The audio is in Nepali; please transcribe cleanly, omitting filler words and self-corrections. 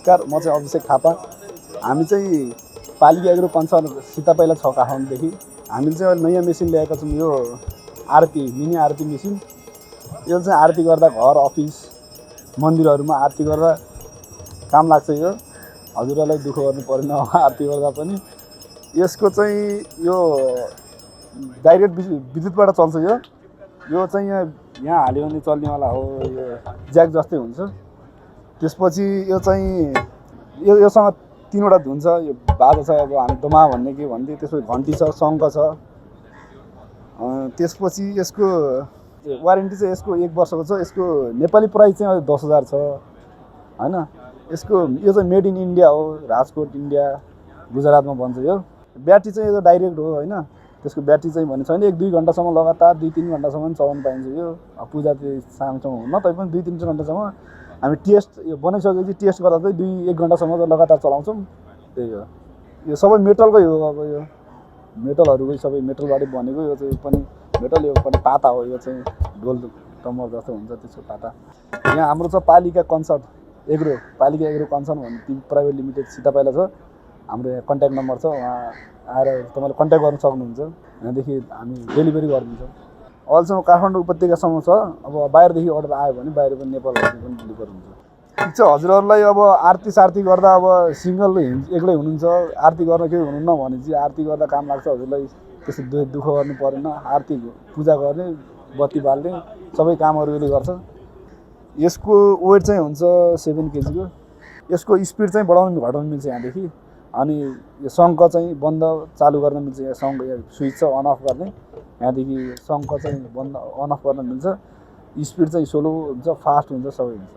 नमस्कार, म चाहिँ अभिषेक थापा। हामी चाहिँ पालिका एग्रो कन्सर्न सीतापाइला 6 काठमाडौँदेखि हामीले चाहिँ अहिले नयाँ मेसिन ल्याएका छौँ। यो आरती मिनी आरती मेसिन। यो चाहिँ आरती गर्दा घर, अफिस, मन्दिरहरूमा आरती गर्दा काम लाग्छ। यो हजुरहरूलाई दुःख गर्नु पर्दैन आरती गर्दा पनि। यसको चाहिँ यो डाइरेक्ट विद्युतबाट चल्छ। यो चाहिँ यहाँ हाल्यो भने चल्नेवाला हो। यो ज्याक जस्तै हुन्छ। त्यसपछि यो चाहिँ योसँग 3वटा धुन छ। यो बाजा छ, अब हामी डोमा भन्ने के भन्थे। त्यसपछि घन्टी छ, शङ्ख छ। त्यसपछि यसको वारेन्टी चाहिँ यसको 1 वर्षको छ। यसको नेपाली प्राइस चाहिँ 10,000 छ हैन। यो चाहिँ मेड इन इन्डिया हो। राजकोट इन्डिया, गुजरातमा बन्छ। यो ब्याट्री चाहिँ यो डाइरेक्ट हो हैन। त्यसको ब्याट्री चाहिँ भन्ने छैन। 1-2 घण्टासम्म लगातार 2-3 घण्टासम्म चलाउन पाइन्छ। यो पूजातिर सानोसँग हुन्न, तैपनि 2-3 घण्टासम्म हामी टेस्ट यो बनाइसकेपछि टेस्ट गर्दा चाहिँ 2-1 घण्टासम्म लगातार चलाउँछौँ। त्यही हो। यो सबै मेटलकै हो। अब यो मेटलहरुकै सबै मेटलबाटै बनेको। यो चाहिँ पनि मेटल, यो पनि पाता हो। यो चाहिँ ढोल टम्मर जस्तो हुन्छ त्यसको पाता। यहाँ हाम्रो छ पालिका एग्रो कन्सर्न भन्ने प्राइभेट लिमिटेड सीतापाइला छ। हाम्रो यहाँ कन्ट्याक्ट नम्बर छ, वहाँ आएर तपाईँले कन्ट्याक्ट गर्न सक्नुहुन्छ। यहाँदेखि हामी डेलिभरी गरिदिन्छौँ। अहिलेसम्म काठमाडौँ उपत्यकासम्म छ। अब बाहिरदेखि अर्डर आयो भने बाहिर पनि नेपालहरुमा पनि डेलिभर हुन्छ। ठिक छ। हजुरहरूलाई अब आरती सारती गर्दा अब सिंगल एक्लै हुनुहुन्छ, आरती गर्न केही हुनुहुन्न भने चाहिँ आरती गर्दा काम लाग्छ। हजुरलाई त्यस्तो दुःख गर्नु परेन। आरती पूजा गर्ने, बत्ती बाल्ने सबै कामहरू यसले गर्छ। यसको वेट चाहिँ हुन्छ 7 केजीको। यसको स्पिड चाहिँ बढाउनु घटाउनु मिल्छ यहाँदेखि। अनि यो शङ्ख चाहिँ बन्द चालु गर्न मिल्छ। यहाँ शङ्ख स्विच छ अन अफ गर्ने। यहाँदेखि शङ्ख चाहिँ बन्द अन अफ गर्न मिल्छ। स्पिड चाहिँ स्लो हुन्छ, फास्ट हुन्छ, सबै हुन्छ।